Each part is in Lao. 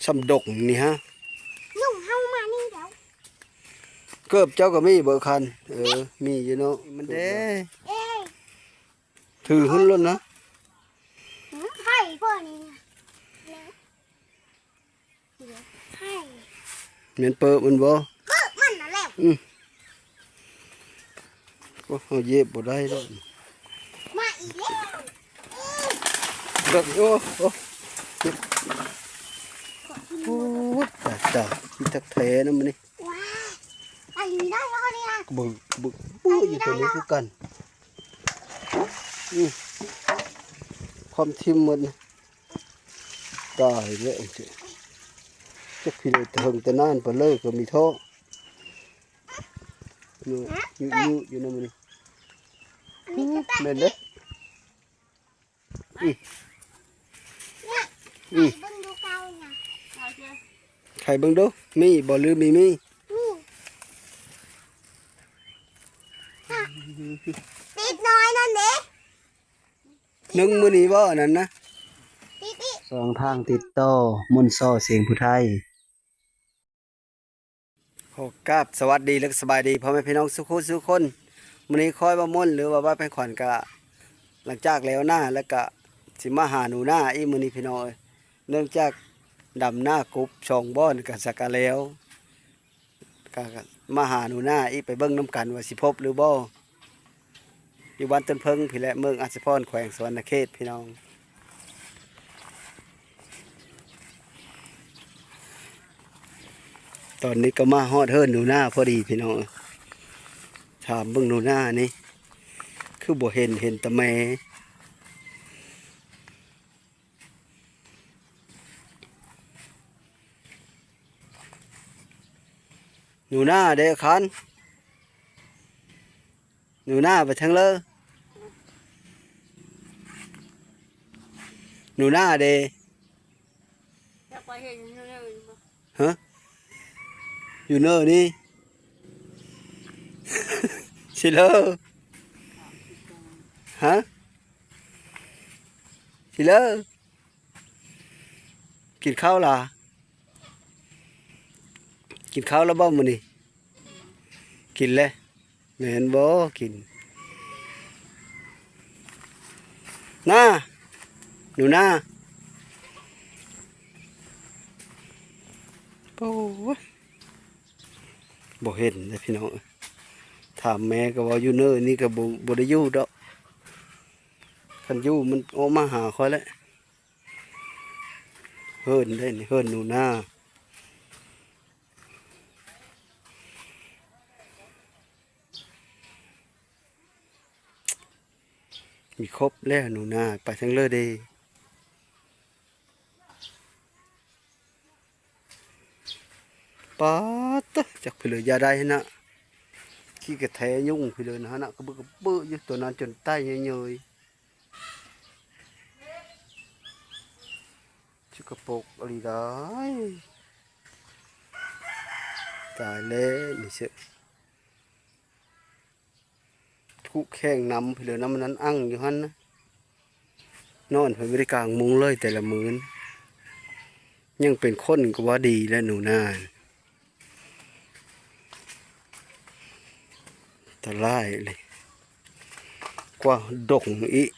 ຊ່ຳດົກນີ້ຮະ. ຍຸງເຮົາມານີ້ແລ້ວ. ເກີບເຈົ້າກໍມີເບີຄັນ? ເອີ ມີຢູ່ເນາະ. ມັນເດ້ ເອີຍ ຖືຫຸ້ນໂລດນະ. ຫື ໃຜພວກນີ້ນະ? ໃຜ ແມ່ນເປີ້ມັນບໍ່? ເປີ້ມັນນັ້ນແຫຼະ. ອື ໂອ້ ເຮົາເຢັບບໍ່ໄດ້ແລ້ວ. ມາອີກແລ້ວ. ເບິ່ງ ໂອ້ ໂອ້ ໂອ້ ຕາຍ ຕາຍ ທີ່ຕັກແທ້ນຳມື້ນີ້. ວ້າຍ ອັນນີ້ໄດ້ແລ້ວນີ້ນະ. ບຶກ ບຶກ ບຶກຢູ່ຕົວນີ້ຄືກັນ. ອື ຄວາມຖິ້ມໝົດນີ້. ຕາຍແລ້ວ ຈັກພີ່ເລີຍ ແຕ່ເຫິງແຕ່ນານປານເລີກໍມີເທາະ. ຢູ່ ຢູ່ ຢູ່ນຳມື້ນີ້. ແມ່ນເດ້. ອື ອື ເບິ່ງດູເກົ່ານະ. ໄຂເບິ່ງດູ ມີບໍ່ ຫຼືມີ ມີ ມີ. ຕິດນ້ອຍນັ້ນເດ້. ໜຶ່ງມື້ນີ້ບໍ່ ອັນນັ້ນນະ? ຕິດອີກ. ຊ່ອງທາງຕິດຕໍ່ ມົນຊໍ ສຽງຜູ້ໄທ. ຂໍກາບສະຫວັດດີ ແລະ ສະບາຍດີພໍ່ແມ່ພີ່ນ້ອງສູ່ຄູ່ສູ່ຄົນ. ມື້ນີ້ຂ້ອຍ ບ່າວມົນ ຫຼືວ່າ ບ່າວແພງຂວັນ ກະ ຫຼັງຈາກແລ້ວນາ ແລ້ວກະ ຊິມາຫາໜູນາອີກມື້ນີ້ພີ່ນ້ອງເອີຍ. ເນື່ອງຈາກດຳນາກົບສອງບ່ອນ ກະ ສະກະແລ້ວ ກະມາຫາໜູນາອີກ ໄປເບິ່ງນຳກັນວ່າຊິພົບຫຼືບໍ່. ຢູ່ບ້ານຕົ້ນເຜິ້ງພີ້ແຫຼະ ເມືອງອາດສະພອນ ແຂວງສະຫວັນນະເຂດພີ່ນ້ອງ. ຕອນນີ້ກໍມາຮອດເຮືອນໜູນາພໍດີພີ່ນ້ອງ. ຖາມເບິ່ງໜູນານີ້ ຄືບໍ່ເຫັນ ເຫັນແຕ່ແມ່. ໜູນາເດ້ຄັນ ໜູນາໄປທາງເລີ ໜູນາເດ້. ຢາກໄປເຫັນຢູ່ເນີນີ້ບໍ່? ຮະ? ຢູ່ເນີນີ້? ຊິເລີ? ຮະ? ຊິເລີ? ກິນເຂົ້າລະ? ກິນເຂົ້າລະບໍ່ມື້ນີ້? ກິນແລ້ວ. ແມ່ນບໍ່? ກິນ ນາ ໜູນາ. ໂອ້ຍ ບໍ່ເຫັນເດ້ພີ່ນ້ອງເອີຍ. ຖາມແມ່ກໍວ່າຢູ່ເນີນີ້ກໍບໍ່ ບໍ່ໄດ້ຢູ່ດອກ. ຄັນຢູ່ມັນອອກມາຫາຂ້ອຍແຫຼະ. ເຮືອນເດ້ນີ້ ເຮືອນໜູນາ. ມີຄົບແລ້ວໜູນາ ໄປທາງເລີເດ. ປາດເຕີ ຈັກພີ້ເລີ ຢ່າໄດ້ຫັ້ນນະ. ຂີ້ກະແທຍຸງພີ້ເລີນະ ຫັ້ນນະ ກະບຶກກະບຶຢູ່ ຕົວນັ້ນຈົນໄຕເຍີຍໆ. ສະກະປົກອີ່ຫຼີໄດ໋. ຕາຍແລ້ວນີ້ເຊະ ທຸແຂ່ງນຳພີ້ເລີ ນຳມັນນັ້ນອັ່ງຢູ່ຫັ້ນນະ. ນອນເພິ່ນບໍ່ໄດ້ກາງມຸງເລີຍແຕ່ລະມື້ນະ. ຍັງເປັນຄົນກໍວ່າດີແລ້ວໜູນາ. ອັນຕະລາຍເລີຍ ກວ່າດົງອີກ.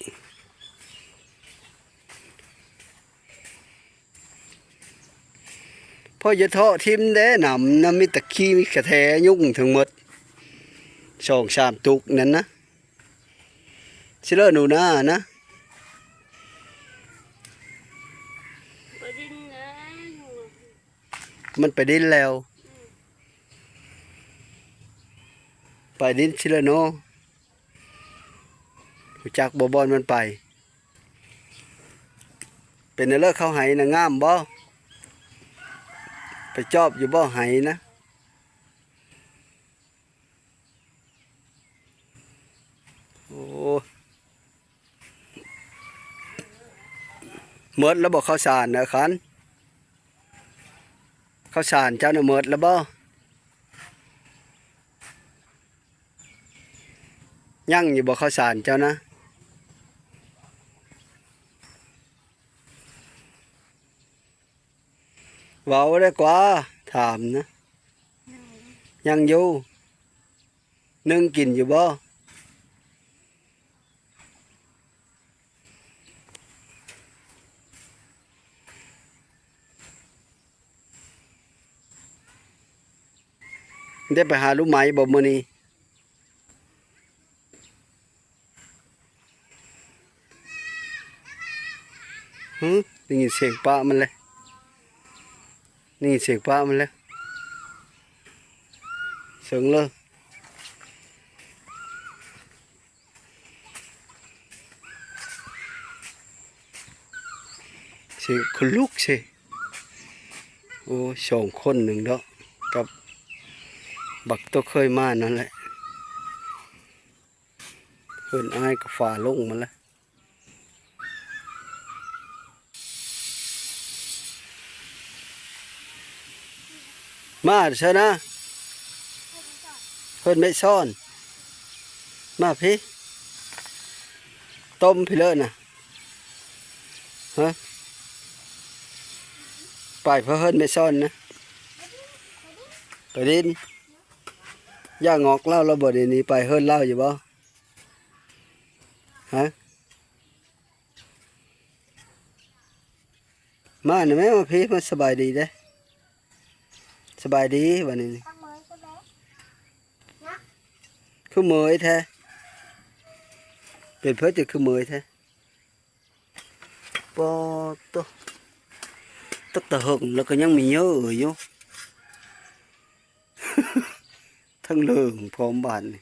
ພໍ່ຢ່າເທາະຖິ້ມເດ້ ນຳນະ ມີແຕ່ຂີ້ມີກະແທຍຸງທັງໝົດ ສອງສາມຕຸກນັ້ນນະ. ຊິເລີໜູນານະ ໄປດິນແລ້ວ. ມັນໄປດິນແລ້ວ. ໄປດິນຊິລະໂນ ຮູ້ຈັກບໍ່ບ່ອນມັນໄປ? ເປັນແນວເລີ ເຂົ້າໄຮ່ນະ ງາມບໍ່? ໄປຈອບຢູ່ບໍ່ໄຮ່ນະ? ໂອ້ ໝົດແລ້ວບໍ່ເຂົ້າສານນະຄັນ? ເຂົ້າສານເຈົ້ານະໝົດແລ້ວບໍ່? ຍັງຢູ່ບໍ່ເຂົ້າສານເຈົ້ານະ? ເວົ້າໄດ້ກວ່າ ຖາມນະ. ຍັງຢູ່ ໜຶ່ງກິນຢູ່ບໍ່? ໄດ້ໄປຫາລູກໄມ້ບໍ່ມື້ນີ້? ຫຶ ໄດ້ຍິນສຽງປະມັນແຫຼະ ໄດ້ຍິນສຽງປະມັນແຫຼະ ເຊິ່ງເລີຍ. ຊິ ຄົນລຸກຊິ. ໂອ້ ສອງຄົນໜຶ່ງເນາະ ກັບບັກໂຕເຄີຍມານັ້ນແຫຼະ. ເຮືອນອ້າຍກໍຝາລົງມາແລ້ວ. ມາໃສນະ? ເພິ່ນໄດ້ສອນ ມາພີ້ ຕົ້ມພີ້ເລີຍນະ. ຮະ ໄປເພິ່ນໄດ້ສອນນະ ໄປຫຼິ້ນ. ຢ່າງອກເລົ່າລາວບໍ່ໄດ້ໜີໄປເຮືອນລາວຢູ່ບໍ່? ຮະ ມານະແມ່ ມາພີ້ ມາສະບາຍດີເດ້ ສະບາຍດີບາດນີ້. ຄືເໝີຍແທ້ ເປັນເພິ່ນຈະຄືເໝີຍແທ້. ປາໂຕ ຕັກແຕ່ເຫິງແລ້ວກໍຍັງມີເຍີະຢູ່ ທັງເລິງພ້ອມບາດນີ້.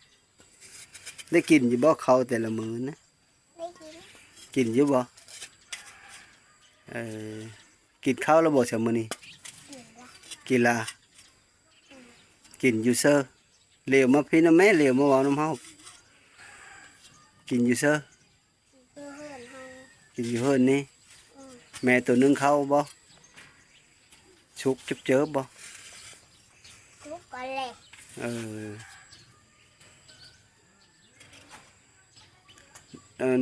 ໄດ້ກິນຢູ່ບໍ່ເຂົ້າແຕ່ລະມື້ນະ? ໄດ້ກິນ ກິນຢູ່ບໍ່? ເອີ ກິນເຂົ້າແລ້ວບໍ່ຊະມື້ນີ້? ກິນລະ ກິນລະ ອືມ ກິນຢູ່ເຊີ. ຫຼຽວມາພີ້ນຳແມ່ ຫຼຽວມາເວົ້ານຳເຮົາ ກິນຢູ່ເຊີ. ກິນຢູ່ເຮືອນນີ້ ອືມ ແມ່ໂຕໜຶ່ງເຂົ້າບໍ່? ສຸກເຈີບໆບໍ່? ສຸກກ່ອນແຫຼະ. ເອີ ອັນ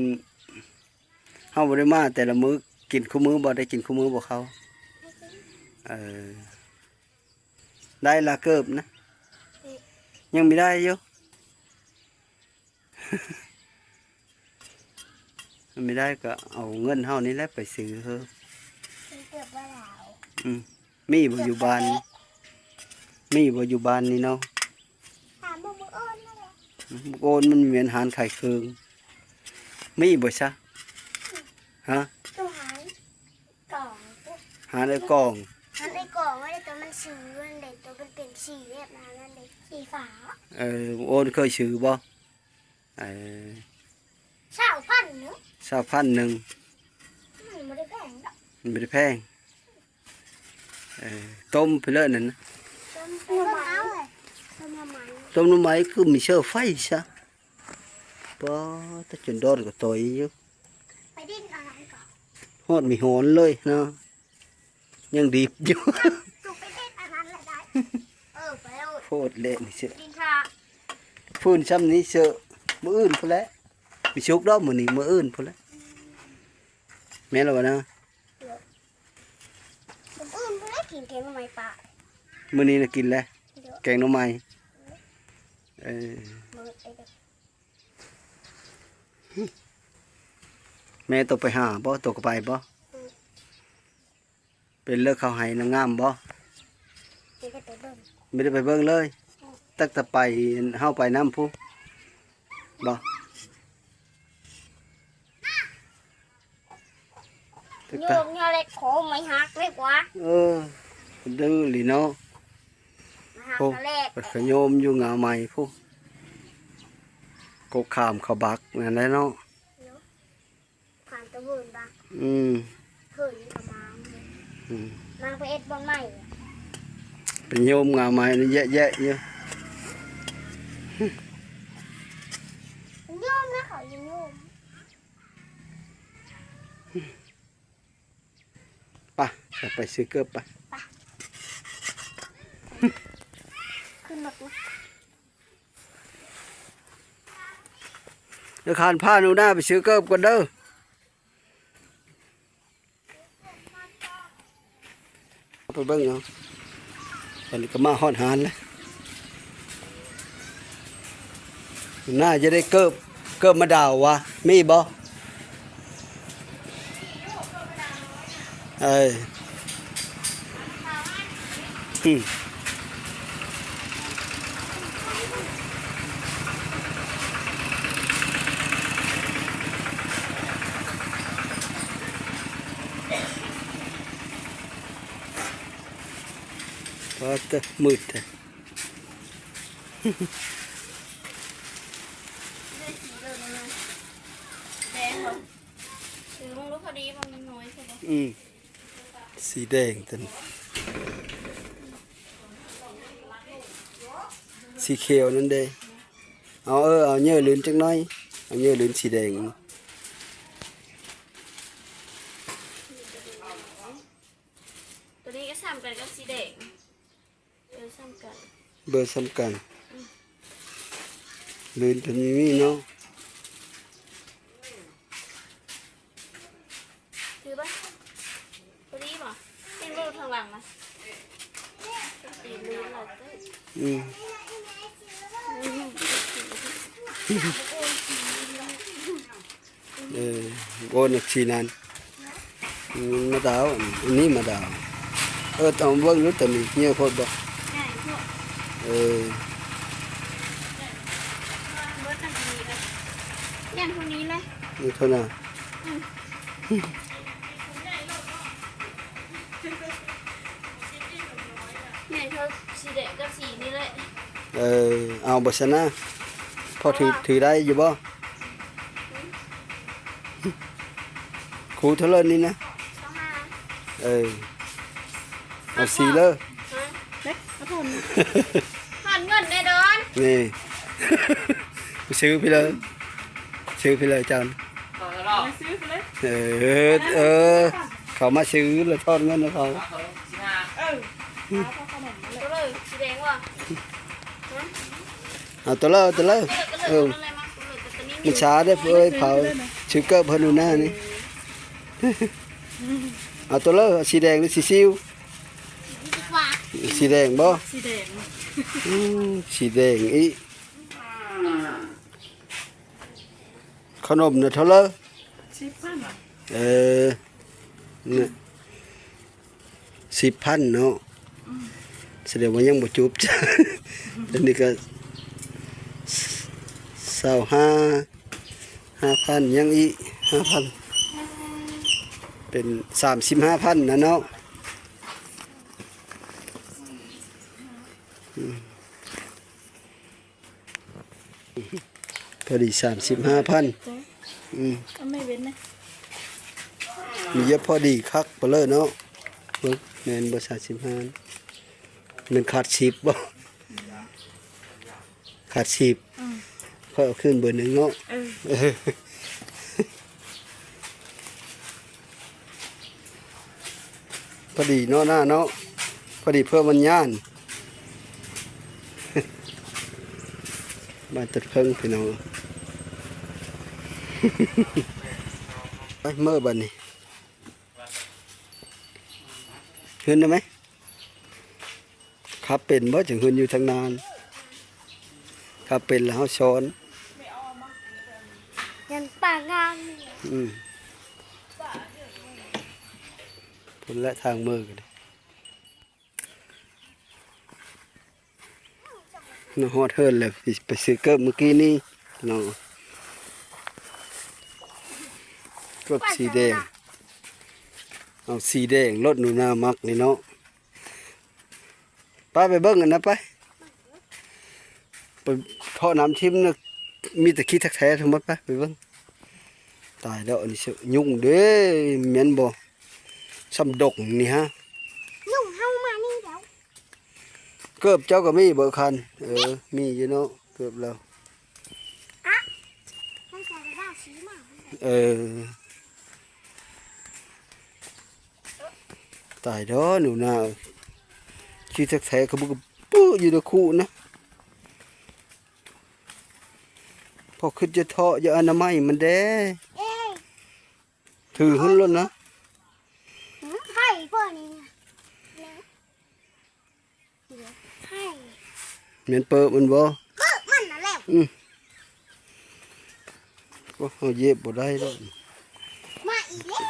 ເຮົາບໍ່ໄດ້ມາແຕ່ລະມື້ ກິນຄູ່ມື້ບໍ່? ໄດ້ກິນຄູ່ມື້ບໍ່ເຂົ້າ? ໄດ້ກິນ. ເອີ ໄດ້ລະເກີບນະ? ອືມ ຍັງມີໄດ້ຢູ່. ມັນມີໄດ້ກໍເອົາເງິນເຮົານີ້ແຫຼະໄປຊື້ເຮີ. ຊື້ເກີບບໍ່ລາວ. ອືມ ມີບໍ່ຢູ່ບ້ານ? ມີບໍ່ຢູ່ບ້ານນີ້ເນາະ? ຖາມບັກໂອນນັ້ນແຫຼະ. ອືມ ບັກໂອນມັນແມ່ນຮ້ານຂາຍເຄື່ອງ. ມີບໍ່ຊະ? ຮະ? ໂຕຮ້ານ ກອງ ຫາໃນກອງ ຫາໃນກອງໄວ້ ໂຕມັນຊື້ນັ້ນເດ້ ໂຕມັນເປັນສີແບບນັ້ນເດ້ ສີຟ້າ. ເອີ ໂອນເຄີຍຊື້ບໍ່? ເອີ ຊາວພັນໜຶ່ງ ຊາວພັນໜຶ່ງ ມັນບໍ່ໄດ້ແພງດອກ ມັນບໍ່ໄດ້ແພງ. ເອີ ຕົ້ມໄປເລີຍນັ້ນນະ ຕົ້ມໜໍ່ໄມ້ ຕົ້ມໜໍ່ໄມ້ ຕົ້ມໜໍ່ໄມ້ຄືມີເຊື້ອໄຟຊະ. ປາ ແຕ່ຈົນດອນກໍຕ່ອຍຢູ່ ໄປດິນກັນກ່ອນ ຮອດມີຮ້ອນເລີຍເນາະ ຍັງດິບຢູ່. ໂພດແຫຼະນີ້ເຊາະ ຟື້ນຊ່ຳນີ້ເຊາະ ມື້ອື່ນພຸ້ນແຫຼະ ມີສຸກດອກມື້ນີ້ ມື້ອື່ນພຸ້ນແຫຼະ ແມ່ນແລ້ວບໍ່ນະ? ມື້ອື່ນພຸ້ນແຫຼະກິນແກງໜໍ່ໄມ້ປາ ມື້ນີ້ນະກິນແລ້ວ ແກງໜໍ່ໄມ້. ເອີ ແມ່ໂຕໄປຫາບໍ່? ໂຕກໍໄປບໍ່? ເປັນເລີກເຂົ້າໄຮ່ນະງາມບໍ່? ບໍ່ໄດ້ໄປເບິ່ງ ບໍ່ໄດ້ໄປເບິ່ງເລີຍ ຕັ້ງແຕ່ໄປ ເຮົາໄປນຳພຸ້ນບໍ່? ໂຍມເຮົາເລັດໂຄມໄມ້ຫັກເລີຍກວ່າ ເອີ ດື້ອີ່ຫຼີເນາະ ໄມ້ຫັກ ໂອ້ ກະແລກ ເພິ່ນຂະໂຍມຢູ່ງາໄມ້ພຸ້ນ ກົກຂາມເຂົາບັກນັ້ນແຫຼະເນາະ ໂຍມ ຂາມຕະເວີນບັກ ອືມ ເພິ່ນກໍມາ ອືມ ມາໄປເຮັດບ່ອນໃໝ່ ໄປໂຍມງາໄມ້ນີ້ແຍະໆຢູ່ ໂຍມນະ ເຂົາຢູ່ໂຍມ. ໄປ ໄປຊື້ເກີບໄປ ໄປ ຂຶ້ນລົດນະ ດຽວຂ້ານພາໜູນາໄປຊື້ເກີບກ່ອນເດີ. ໄປເບິ່ງເນາະ. ຕອນນີ້ກໍມາຮອດຮ້ານແລ້ວ. ໜ້າຈະໄດ້ເກີບ ເກີບມາດາວວະ ມີບໍ່? ເອີ ອືມ. ປາດເຕີ ມືດແທ້. ໄດ້ສີເດີນະ ແດງບໍ່? ຖືມັນຮູ້ພໍດີບໍ່ ມັນນ້ອຍໃຊ່ບໍ່? ອືມ ສີແດງຕົວນີ້ ສີຂຽວນັ້ນເດ້. ເອົາ ເອີ ເອົາເຫຍື່ອລື່ນຈັກໜ້ອຍ ເອົາເຫຍື່ອລື່ນສີແດງ. ຕົວນີ້ກໍສ່ຳກັນກັບສີແດງ ເບີສ່ຳກັນ ເບີສ່ຳກັນ. ອືມ ລື່ນຕົວນີ້ມີເນາະ ຖືບໍ່? ພໍດີບໍ່? ເຫັນບໍ່ທາງຫຼັງນະ? ອືມ. ເອີ ໂອ້ ນັກສີນັ້ນ ອືມ ມາດາວ ອັນນີ້ມາດາວ. ເອີ ຕ້ອງເບິ່ງດູ ຕົວນີ້ໃຫຍ່ໂພດບໍ່? ໃຫຍ່ໂພດ. ເອີ ເບິດຕັ້ງນີ້ເລີຍ ຍັງເທົ່ານີ້ເລີຍ ຍັງເທົ່ານັ້ນ. ອືມ ໃຫຍ່ເທົ່າສີແດງກັບສີນີ້ແຫຼະ. ເອີ ເອົາບໍ່ຊັ້ນນະ ພໍຖື ເອົາບໍ່? ຖືໄດ້ຢູ່ບໍ່? ຄູ່ເທົ່າເລີນີ້ນະ? ຊາວຫ້າ. ເອີ ເອົາສີ່ເລີ. ຮະ? ເດັກ ເອົາຖອນ ຖອນເງິນແດ່ດອນ. ນີ້ ຊື້ພີ້ເລີ ຊື້ພີ້ເລີຈານ. ຊື້ພີ້ເລີ. ເອີ ເອີ ເຂົາມາຊື້ແລ້ວຖອນເງິນໃຫ້ເຂົາ. ເອີ ເອົາຂະໜົມມາເລີຍ. ເອີ ສີແດງບໍ່? ຮະ? ເອົາຕົວເລີ ເອົາຕົວເລີ. ເອີ ມັນຊາເດ້ເອີຍ ເຜົາ ຊິເກີບເພິ່ນຢູ່ໜ້ານີ້. ເອົາຕົວເລີ ເອົາສີແດງຫຼືສີຊິວ? ສີແດງບໍ່? ສີແດງ. ອືມ ສີແດງອີກ. ຂະໜົມນະເທົ່າເລີ? ສິບພັນ. ເອີ ນະ ສິບພັນເນາະ. ອືມ ສະແດງວ່າຍັງບໍ່ຈົບ. ອັນນີ້ກໍຊາວຫ້າ ຫ້າພັນ ຍັງອີກຫ້າພັນ ເປັນສາມສິບຫ້າພັນນະເນາະ. ອືມ. ພໍດີສາມສິບຫ້າພັນ. ອືມ ເອົາໄມ້ເວັນນະ. ມີເຍອະພໍດີຄັກປະເລີເນາະ. ເບິ່ງ ແມ່ນບໍ່ ສາມສິບຫ້າ ແມ່ນຂາດສິບບໍ່? ຂາດສິບ. ອືມ ຂ້ອຍເອົາຄືນເບີໜຶ່ງເນາະ. ເອີ. ພໍດີເນາະ ໜ້າເນາະ ພໍດີເພື່ອມັນຍານ. ບ້ານຕັດເພິ່ງພີ່ນ້ອງ. ໄປເມືອບາດນີ້ ເຮືອນໄດ້ໄໝ? ຂັບເປັນບໍ່? ຈັ່ງເຮືອນຢູ່ທາງໜ້າ. ຂັບເປັນແລ້ວເຮົາສອນ. ຍັງປາງາມ. ອືມ. ພຸ້ນແຫຼະທາງເມືອກັນ. ມາຮອດເຮືອນແລ້ວ ໄປຊື້ເກີບມື້ກີ້ນີ້ເນາະ. ເກີບສີແດງ. ເອົາສີແດງໂລດ ໜູນາມັກນີ້ເນາະ. ໄປ ໄປເບິ່ງອັນນັ້ນໄປ. ໄປເທາະນ້ຳຖິ້ມນະ ມີແຕ່ຂີ້ຕັກແທ້ທັງໝົດ. ໄປ ໄປເບິ່ງ. ຕາຍແລ້ວ ອັນນີ້ຍຸງເດ້ ແມ່ນບໍ່? ຊ່ຳດົກນີ້ຮະ. ຍຸງເຮົາມານີ້ແລ້ວ. ເກີບເຈົ້າກໍມີບໍ່ຄັນ? ເອີ ມີຢູ່ເນາະ ເກີບລາວ. ອະ ເອີ. ຕາຍເດີໜູນາເອີຍ. ຂີ້ຕັກແທ້ຂະບຸກກະປື້ຢູ່ໃນຄຸນະ. ພໍຄຶດຈະເທາະ ຢ່າອະນາໄມມັນແດ່. ເອີ ຖືຫຸ້ນໂລດນະ. ຫື ໃຜພໍ່ນີ້ນະ? ແມ່ນເປີະມັນບໍ່? ເປີະມັນນັ້ນແຫຼະ. ອືມ ໂອ້ ເຮົາເຢັບບໍ່ໄດ້ດອກ. ມາອີກແລ້ວ.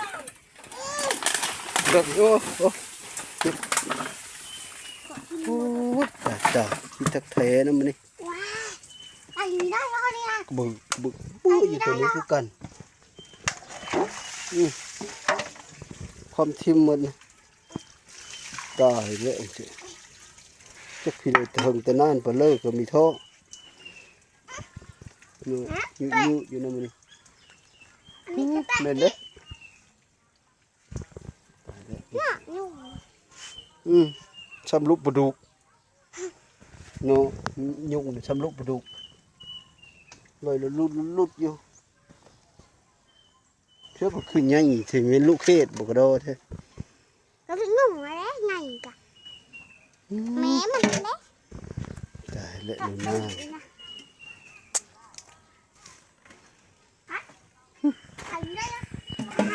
ເບິ່ງ ໂອ້ ໂອ້ ໂອ້ຍ ຕາຍ ຕາຍ ທີ່ຕັກແທ້ນຳມື້ນີ້. ວ້າຍ ອັນນີ້ໄດ້ແລ້ວນີ້ນະ. ບຶກ ບຶກ ບຶກ ອັນນີ້ ຢູ່ຕົວນີ້ຄືກັນ. ອືມ ຄວາມຖິ້ມໝົດ. ຕາຍແລ້ວ ຈັກພີ່ໄດ້ເຖິງແຕ່ນານ ປາເລີກກໍມີທ້ອງ. ຢູ່ ຢູ່ ຢູ່ນຳມື້ນີ້. ແມ່ນເດ້. ອືມ ຊຳລຸປາດຸກເນາະ. ຍຸງຊຳລຸປາດຸກ ລອຍລຸດໆຢູ່. ເຊື່ອບໍ່ຄືໃຫຍ່ ຊິແມ່ນລູກເຂດບໍ່ກະດໍແທ້. ກໍຄືງຸ່ມຫັ້ນແຫຼະ ໃຫຍ່ກະ ອືມ ແມ່ມັນຫັ້ນແຫຼະ. ຕາຍແລ້ວ ກະ ໜູນ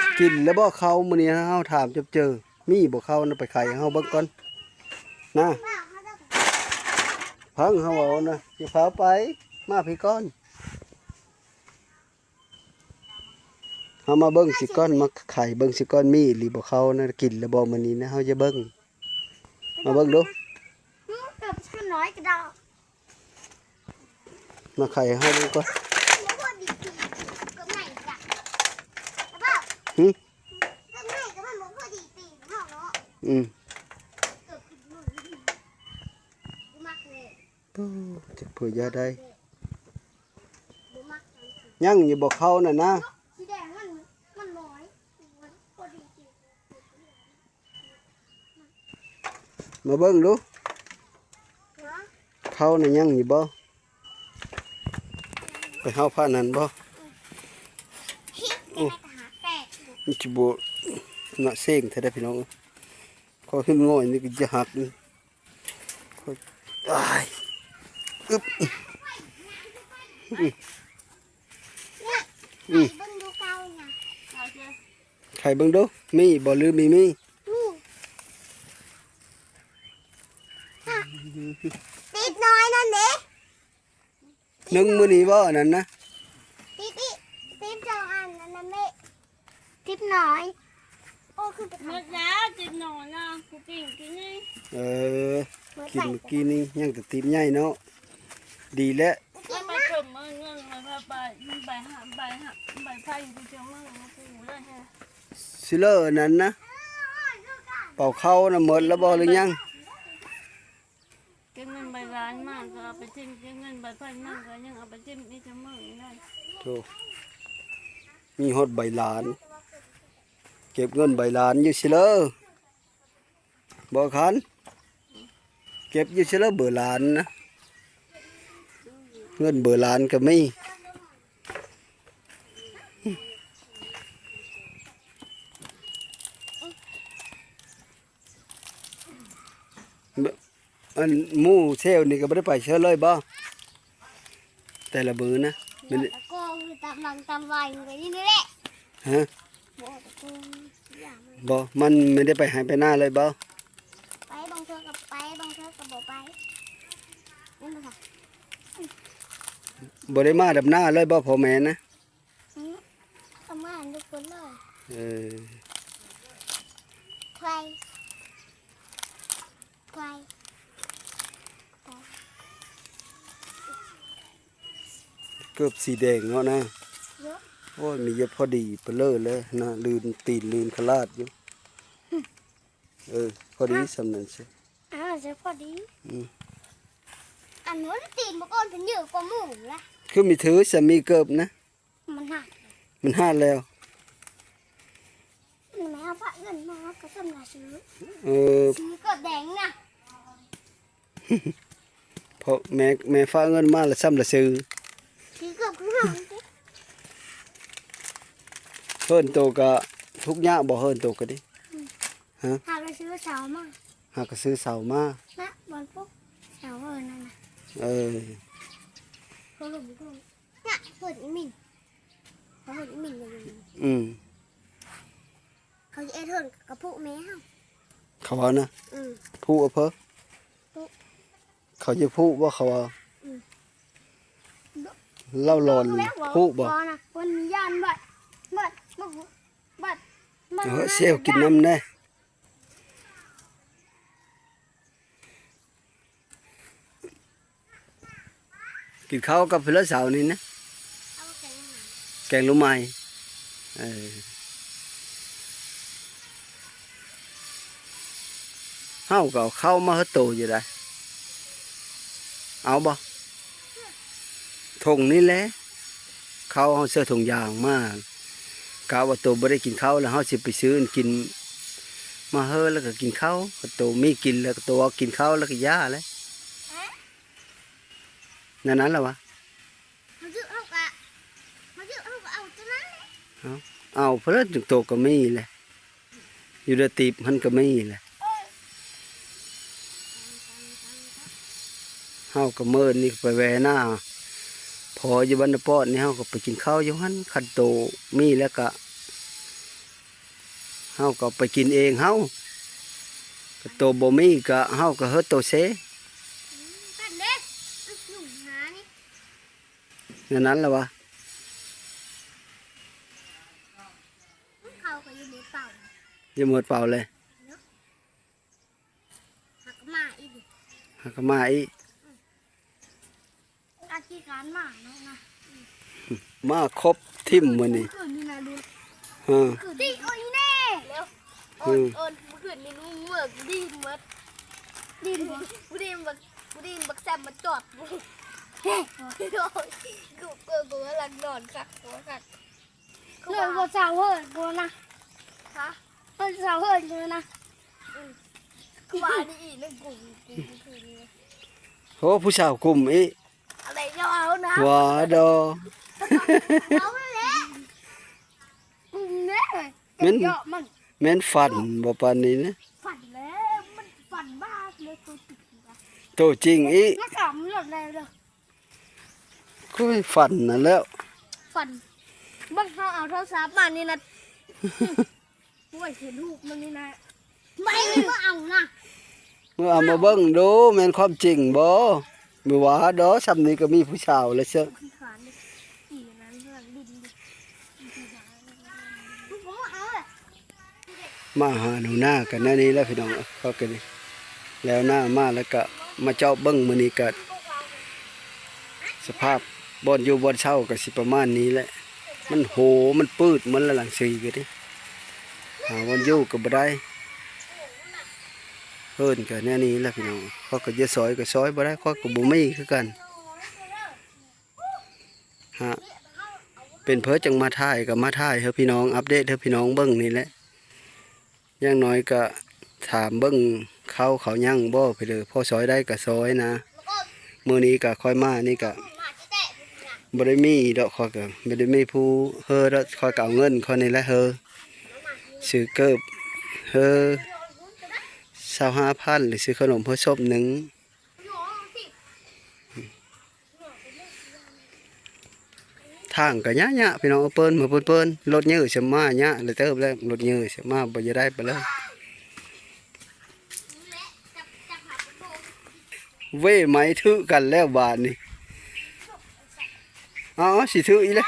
າ ກິນແລ້ວບໍ່ເຂົ້າມື້ນີ້? ເຮົາຖາມຈັບເຈີ ມີບໍ່ເຂົ້ານະ? ໄປໄຂໃຫ້ເຮົາເບິ່ງກ່ອນນະ. ຟັງເຮົາເວົ້ານະ ຢ່າພາວໄປ ມາພີ້ກ່ອນ. ເຮົາມາເບິ່ງຊິກ່ອນ ມາໄຂເບິ່ງຊິກ່ອນ ມີອີ່ຫຼີບໍ່ເຂົ້ານະ? ກິນແລ້ວບໍ່ມື້ນີ້ນະ? ເຮົາຈະເບິ່ງ ມາເບິ່ງດູ. ອືມ ເກີບຊະນ້ອຍກະດອກ ມາໄຂໃຫ້ເຮົາເບິ່ງກ່ອນ. ບໍ່ພໍດີຕີນ ກໍໃຫຍ່ກະ ຫຶ? ກໍໃຫຍ່ ກໍມັນບໍ່ພໍດີຕີນເຮົາເນາະ. ອືມ ເກີບ ບໍ່ມັກເລີຍ. ໂອ້ ຈັກເພື່ອຢາໄດ້ ຍັງຢູ່ບໍ່ເຂົ້ານັ້ນນະ? ສີແດງມັນ ມັນນ້ອຍ ມັນບໍ່ດີ. ມາເບິ່ງດູ ເຂົ້ານະຍັງຢູ່ບໍ່? ໄປເຮົາພານັ້ນບໍ່? ໂອ້ ມັນຊິບໍ່ນະເສັງແທ້ເດ້ພີ່ນ້ອງເອີຍ. ເຂົາເຫັນງອຍນີ້ກໍຈະຫັກ. ອາຍ ອຶບ ອືມ ອືມ ໄຂເບິ່ງດູ ມີບໍ່ ຫຼືມີ ມີ ມີ ຕິດນ້ອຍນັ້ນເດ້. ໜຶ່ງມື້ນີ້ບໍ່ ອັນນັ້ນນະ? ຕິບອີກ ຕິບສອງອັນ ອັນນັ້ນເດ້ ຕິບນ້ອຍ. ໂອ້ ຄືໄປ ໝົດແລ້ວ ຕິບນ້ອຍນະ ກູປີ້ງກິນນີ້. ເອີ ກິນມື້ກີ້ນີ້ ຍັງແຕ່ຕິບໃຫຍ່ເນາະ. ດີແລ້ວ ໄປເຖິງເມືອງ ເມືອງ ໄປ ໄປ ໄປຫາ ໄປຫາ ໄປໄຜຢູ່ເມືອງ ກູໄດ້ແຮງ. ຊິເລີອັນນັ້ນນະ ເປົ່າເຂົ້ານະ ໝົດແລ້ວບໍ່ ຫຼືຍັງ? ເກັບເງິນໃບລ້ານມາກໍເອົາໄປຖິ້ມ ເກັບເງິນໃບໄຜມາກໍຍັງເອົາໄປຖິ້ມອີກ ຈະເມີອີກໄດ້. ໂທ້ ມີຮອດໃບລ້ານ ເກັບເງິນໃບລ້ານຢູ່ຊິເລີ ບໍ່ຄັນ ເກັບຢູ່ຊິເລີ ເບີລ້ານນະ ເງິນເບີລ້ານກໍມີ. ອັນໝູ່ແຖວນີ້ກໍບໍ່ໄດ້ໄປເຊີເລີຍບໍ່? ແຕ່ລະມື້ນະ ແມ່ນ ຕະໂກນຕາມຫຼັງຕາມໄວມັນກໍຢູ່ນີ້ແຫຼະ. ຮະ? ບໍ່ ຕະໂກນຢ່າງ ບໍ່ ມັນໄມ່ໄດ້ໄປໄຮ່ໄປນາເລີຍບໍ່? ໄປບາງເທື່ອກໍໄປ ບາງເທື່ອກໍບໍ່ໄປ. ແມ່ນບໍ່ຄະ? ບໍ່ໄດ້ມາດຳນາເລີຍບໍ່ ພໍ່ແມ່ນະ? ອືມ ປະມານທຸກຄົນເລີຍ. ເອີ ໄປ ໄປ ໄປ. ເກີບສີແດງເນາະນາ. ໂອ້ຍ ມີຢູ່ພໍດີປະເລີເລີຍນະ ລື່ນຕີນລື່ນຂະຫຼາດຢູ່. ເອີ ພໍດີສ່ຳນັ້ນຊິ. ອ່າ ຊິພໍດີ. ອືມ ອັນນັ້ນຕີນບໍ່ກ່ອນເພິ່ນເຍອະກວ່າໝູ່ລະ. ຄືມີຖືສາມີເກີບນະ. ມັນຫາດ ມັນຫາດແລ້ວ. ແມ່ເອົາຝາກເງິນມາກໍສ່ຳລະຊື້. ເອີ ຊື້ເກີບແດງນະ. ເພາະແມ່ ແມ່ຝາກເງິນມາລະສ່ຳລະຊື້. ຊື້ເກີບຄືຫາງຕິ. ເຮີນໂຕກະທຸກຍາກບໍ່ ເຮີນໂຕກະດີ. ອືມ ຮະ? ຫາກະຊື້ເສົາມາ. ຫາກະຊື້ເສົາມາ. ນະ ບ່ອນປຸກເສົາເອີນັ້ນນະ. ເອີ ເຂົາລົງ ນະ ເພິ່ນອີ່ມິນ ເພິ່ນອີ່ມິນ. ອືມ ເຂົາຈະເຮັດເຮືອນກັບຜູ້ແມ່ເຮົາ ເຂົາວ່ານະ. ອືມ ຜູ້ອຳເພີ ຜູ້ ເ ເຂົາຈະຜູບໍ່ ເຂົາວ່າ ອືມ ເລົ່າຫຼອນຜູບໍ່? ບໍ່ນະ ເພິ່ນຢ້ານບັດ ບັດ ບັດ ບັດ ບັດ ເອີ ເຊວກິນນ້ຳແດ່. ກິນເຂົ້າກັບເພິ່ນລະເຊົ້ານີ້ນະ ແກງໜໍ່ໄມ້ ເອີ ເຮົາກໍເອົາເຂົ້າມາໃຫ້ໂຕຢູ່ໃດ ເອົາບໍ່? ຖົງນີ້ແຫຼະ ເຂົ້າເຮົາເຊື້ອຖົງຢາງມາ ກະວ່າໂຕບໍ່ໄດ້ກິນເຂົ້າ ແລ້ວເຮົາຊິໄປຊື້ອັນກິນມາເຮີ ແລ້ວກໍກິນເຂົ້າ ກໍໂຕມີກິນ ແລ້ວກໍໂຕເອົາກິນເຂົ້າ ແລ້ວກໍຢ່າແຫຼະ ແນວນັ້ນລະວະ. ເຮົາຊື້ ເຮົາກະ ເຮົາຊື້ ເຮົາກະເອົາຕົວນັ້ນແຫຼະ ເອົາ ເອົາເພິ່ນ ໂຕກໍມີແຫຼະ ຢູ່ໃນຕີບຫັ້ນກໍມີແຫຼະ. ເຮົາກໍມື້ນີ້ໄປແວ່ໜ້າພໍຢູ່ບ້ານນາປອດນີ້ ເຮົາກໍໄປກິນເຂົ້າຢູ່ຫັ້ນ ຄັນໂຕມີແລ້ວກະ ເຮົາກໍໄປກິນເອງເຮົາ ຄັນໂຕບໍ່ມີກະ ເຮົາກໍເຮີໂຕເຊ ອືມ ກັນເດ້ ມັນຫຍຸ້ງຫານີ້ ແນວນັ້ນລະວະ. ເຂົາກໍຢູ່ໝົດເປົ່າ ຢູ່ໝົດເປົ່າເລີຍ ເນາະ ຫາກະມາອີກ ຫາກະມາອີກ ອືມ ອາທິການມາເນາະນະ ອືມ ມາຄົບທີມມື້ນີ້ ເມື່ອຄືນນີ້ນະ ລຸ ເອີ ຕິໂອ້ຍແນ່ ເອີ ເອີ ເມື່ອຄືນນີ້ລຸ ເມື່ອ ກູໄດ້ຍິນໝົດ ໄດ້ຍິນບໍ່? ກູໄດ້ຍິນບັກ ກູໄດ້ຍິນບັກແຊມມາຈອດ ເອີ ກູ ກູ ກູກຳລັງນອນຄັກ ໂອ້ ຄັກ ເລີຍບໍ່ເຊົາເຮີນພຸ້ນນະ ຮະ ເຮີນເຊົາເຮີນພຸ້ນນະ ອືມ ຄືວ່ານີ້ອີກ ນັ້ນກູ ກູ ກູຄືນີ້ ໂອ້ ຜູ້ສາວກຸ່ມອີກ ອາໄລເຈົ້າເອົານະ ຫວາດອ ເອົາແຫຼະ ກຸ່ມເດ້ ແມ່ນ ເຈາະມັນ ແມ່ນຝັນບໍ່ປານນີ້ນະ ຝັນແລ້ວ ມັນຝັນບ້າເລີຍ ໂຕຈິງ ໂຕຈິງອີກ ມາຂຳລົດແລ້ວເດີ. ຄືຝັນນັ້ນແຫຼ້ວ ຝັນ ເບິ່ງເຮົາເອົາໂທລະສັບມານີ້ນະ ໂອ້ຍ ເຫັນຮູບມັນນີ້ນະ ໄປເບິ່ງເອົານະ ເອົາມາເບິ່ງດູ ແມ່ນຄວາມຈິງບໍ່? ບໍ່ວ່າດອກ ຊ່ຳນີ້ກໍມີຜູ້ສາວແລ້ວເຊີ. ມາຫາໜູນາກັນແນວນີ້ແຫຼະພີ່ນ້ອງເອີຍ ເຂົາກໍນີ້ ແລ້ວໜ້າມາແລ້ວກະມາເຈາະເບິ່ງ. ມື້ນີ້ກະສະພາບບ່ອນຢູ່ບ່ອນເຊົາກະຊິປະມານນີ້ແຫຼະ ມັນໂຫ ມັນປືດໝົດແລ້ວ ຫຼັງຊີກະດີ ຫາບ່ອນຢູ່ກະບໍ່ໄດ້ ເຮືອນກະແນວນີ້ແຫຼະພີ່ນ້ອງ. ເຂົາກະຈະຊອຍກະຊອຍບໍ່ໄດ້ ເຂົາກະບໍ່ມີຄືກັນ. ຫາ ເປັນເພິ່ນຈັ່ງມາຖ່າຍ ກໍມາຖ່າຍໃຫ້ພີ່ນ້ອງ ອັບເດດໃຫ້ພີ່ນ້ອງເບິ່ງນີ້ແຫຼະ. ຢ່າງໜ້ອຍກໍຖາມເບິ່ງເຂົາ ເຂົາຍັງບໍ່ ເພິ່ນເດີ ພໍຊອຍໄດ້ກໍຊອຍນະ. ມື້ນີ້ກໍຂ້ອຍມານີ້ກໍບໍ່ໄດ້ມີດອກ ຂ້ອຍກໍບໍ່ໄດ້ມີຜູ້ເຮີດອກ ຂ້ອຍກໍເອົາເງິນຂ້ອຍນີ້ແຫຼະເຮີ ຊື້ເກີບເຮີຊາວຫ້າພັນ ຫຼື ຊື້ຂະໜົມເຮີສົບໜຶ່ງ. ທາງກໍຍະໆ ພີ່ນ້ອງ ເອີ້ນເປີນມາເປີ້ນໆ ລົດເຍີ້ຊິມາຍະຫຼາຍເຕີບແລ້ວ ລົດເຍີ້ຊິມາບໍ່ຢາກໄດ້ປານໃດ. ເວ້ຍ ໄມ້ຖືກກັນແລ້ວບາດນີ້ ເອົາໆ ຊິຖືກອີກແລ້ວ.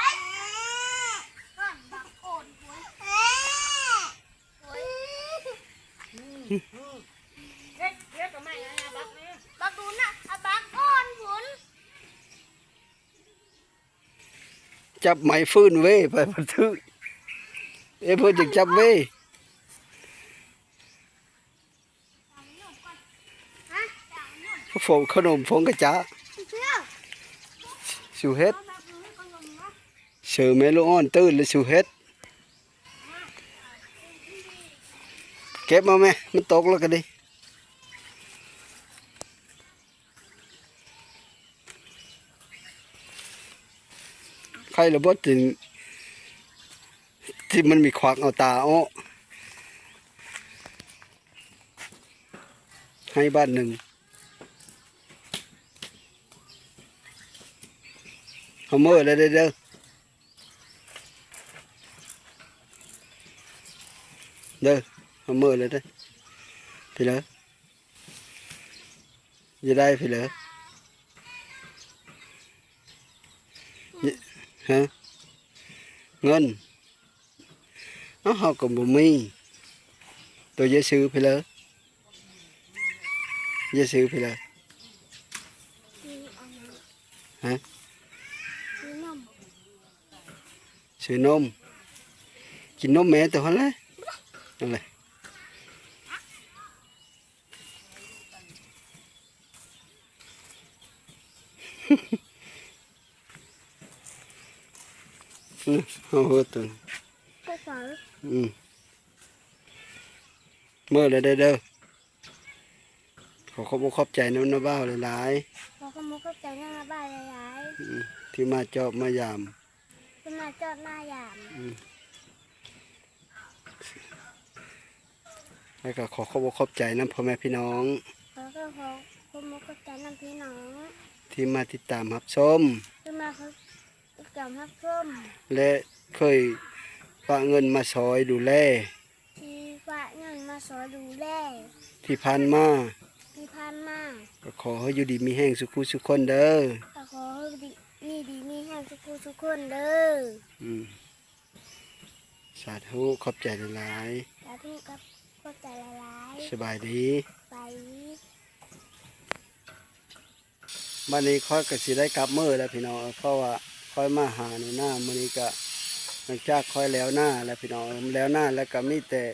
ບັກດູນນະ ອາບັກອ່ອນພຸ້ນ ຈັບໄມ້ຟື້ນເວ້ຍ ໄປ ໄປຖືກ ເອີ ເພິ່ນຈຶ່ງຈັບເວ້ຍ. ຝົງຂະໜົມ ຝົງກະຈາ ສູເຮັດ ເຊີແມ່ລູກອ່ອນຕື່ນແລ້ວສູເຮັດ. ເກັບມາແມ່ ມັນຕົກແລ້ວກະດີ. ໃຜລະບໍ່ ທີ່ ທີ່ມັນມີຄວັກເອົາຕາອອກ ໃຫ້ບາດໜຶ່ງ. ເຮົາເມີແລ້ວເດີ ເດີ ເດີ ເຮົາເມີແລ້ວເດີ ພີ່ເລີ ຢ່າໄດ້ພີ່ເລີ. ຮະ? ເງິນ? ເອົ້າ ເຮົາກໍບໍ່ມີ. ໂຕເຢຍຊື້ໄປເລີຍ. ເຢຍຊື້ໄປເລີຍ. ຮະ? ຊື້ນົມ. ຊື້ນົມ. ກິນນົມແມ່ໂຕຫັ້ນແຫຼະ. ນັ້ນແຫຼະ. ອືມ ໂອ້ໂຫ ຕົວ ໄປໃສ? ອືມ ເມືອແລ້ວເດີ ເດີ. ຂໍຂອບອົກຂອບໃຈນຳນ້າບ່າວຫຼາຍໆ. ຂໍຂອບອົກຂອບໃຈນຳນ້າບ່າວຫຼາຍໆ. ອືມ ທີ່ມາຈອບມາຢາມ. ເພິ່ນມາຈອດມາຢາມ. ອືມ ແລ້ວກໍຂໍຂອບອົກຂອບໃຈນຳພໍ່ແມ່ພີ່ນ້ອງ ແລ້ວກໍຂໍຂອບອົກຂອບໃຈນຳພີ່ນ້ອງ ທີ່ມາຕິດຕາມຮັບຊົມ ທີ່ມາຕິດຕາມຮັບຊົມ ແລະ ເຄີຍຝາກເງິນມາຊ່ອຍດູແລ ທີ່ຝາກເງິນມາຊ່ອຍດູແລ ທີ່ຜ່ານມາ ທີ່ຜ່ານມາ. ກໍຂໍໃຫ້ຢູ່ດີມີແຮງສຸຂູສຸຄົນເດີ ກໍຂໍໃຫ້ຢູ່ດີມີແຮງສຸຂູສຸຄົນເດີ. ອືມ ສາທຸ ຂອບໃຈຫຼາຍໆ. ສາທຸ ຂອບ ຂອບໃຈຫຼາຍໆ. ສະບາຍດີ ສະບາຍດີ. ບັດນີ້ຂ້ອຍກໍຊິໄດ້ກັບມື້ແລ້ວພີ່ນ້ອງເອີຍ ເພາະວ່າຂ້ອຍມາຫາໜູນາມື້ນີ້ ກໍຫຼັງຈາກຂ້ອຍແລ້ວນາແລ້ວພີ່ນ້ອງເອີຍ ແລ້ວນາແລ້ວກໍມີແຕ່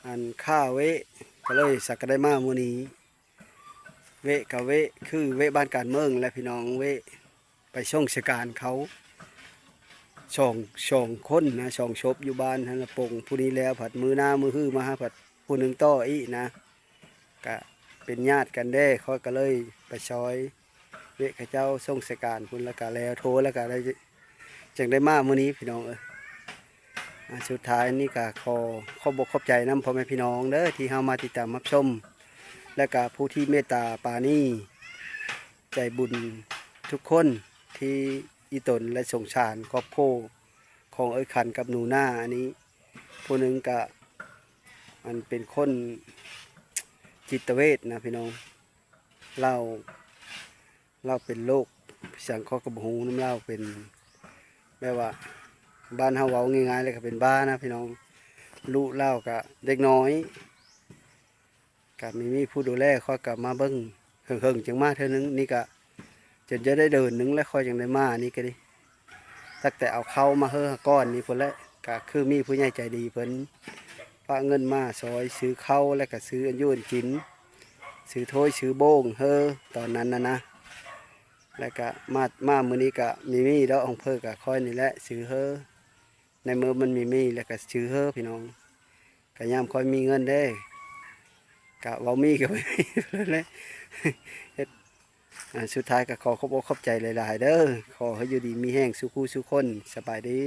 ອັນ ຂ້າເວະ ກໍເລີຍສັກກະໄດ້ມາມື້ນີ້. ເວະກະເວະ ຄືເວະບ້ານການເມືອງແຫຼະພີ່ນ້ອງ ເວະໄປສົ່ງສະການເຂົາ ສອງ ສອງຄົນນະ ສອງສົບຢູ່ບ້ານຫັ້ນນະ ປົງຜູ້ນີ້ແລ້ວ ພັດມື້ໜ້າມື້ຮືມາຫາ ພັດຜູ້ໜຶ່ງຕໍ່ອີກນະ ກະເປັນຍາດກັນເດ້. ຂ້ອຍກະເລີຍໄປຊ່ອຍເວະເຂົາເຈົ້າສົ່ງສະການພຸ້ນ ແລ້ວກະແລ້ວໂທ ແລ້ວກະໄດ້ ຈຶ່ງໄດ້ມາມື້ນີ້ພີ່ນ້ອງເອີຍ. ອາ ສຸດທ້າຍນີ້ກໍຂໍຂອບອົກຂອບໃຈນຳພໍ່ແມ່ພີ່ນ້ອງເດີ ທີ່ເຮົາມາຕິດຕາມຮັບຊົມ ແລະກະຜູ້ທີ່ເມດຕາປານີໃຈບຸນທຸກຄົນ ທີ່ອີ່ຕົນ ແລະ ສົງສານຄອບຄົວຂອງເອື້ອຍຂັນກັບໜູນາອັນນີ້. ຜູ້ໜຶ່ງກະ ອັນ ເປັນຄົນຈິດຕະເວດນະພີ່ນ້ອງ ລາວ ລາວເປັນໂລກຫຍັງ ຂ້ອຍກໍບໍ່ຮູ້ນຳລາວ ເປັນແບບວ່າ ບ້ານເຮົາເວົ້າງ່າຍໆ ແລ້ວກໍເປັນບ້ານະພີ່ນ້ອງ. ລູກລາວກໍເດັກນ້ອຍ ກໍມີ ມີຜູ້ດູແລ ຂ້ອຍກໍມາເບິ່ງເຫິງໆ ຈຶ່ງມາເທື່ອໜຶ່ງ. ນີ້ກໍຈົນຈະໄດ້ເດືອນໜຶ່ງແລ້ວ ຂ້ອຍຈຶ່ງໄດ້ມານີ້ກໍດີ. ຕັ້ງແຕ່ເອົາເຂົ້າມາເຮີ່ອກ່ອນນີ້ພຸ້ນແຫຼະ ກະຄືມີຜູ້ໃຫຍ່ໃຈດີເພິ່ນຝາກເງິນມາຊ່ອຍຊື້ເຂົ້າ ແລ້ວກະຊື້ອັນຢູ່ອັນກິນ ຊື້ຖ້ວຍຊື້ໂບງເຮີ່ອຕອນນັ້ນນະນະ. ແລ້ວກະມາ ມາມື້ນີ້ກະມີມີດອກ ຂອງເພິ່ນກະຂ້ອຍນີ້ແຫຼະຊື້ເຮີ່ ໃນເມື່ອມັນມີມີ ແລ້ວກະຊື້ເຮີ່ພີ່ນ້ອງ. ກະຍາມຂ້ອຍມີເງິນເດ້ ກະເວົ້າມີກໍບໍ່ມີແຫຼະ. ເຮັດ ອາ ສຸດທ້າຍກໍຂໍຂອບອົກຂອບໃຈຫຼາຍໆເດີ. ຂໍໃຫ້ຢູ່ດີມີແຮງສູ່ຄູ່ສູ່ຄົນ. ສະບາຍດີ.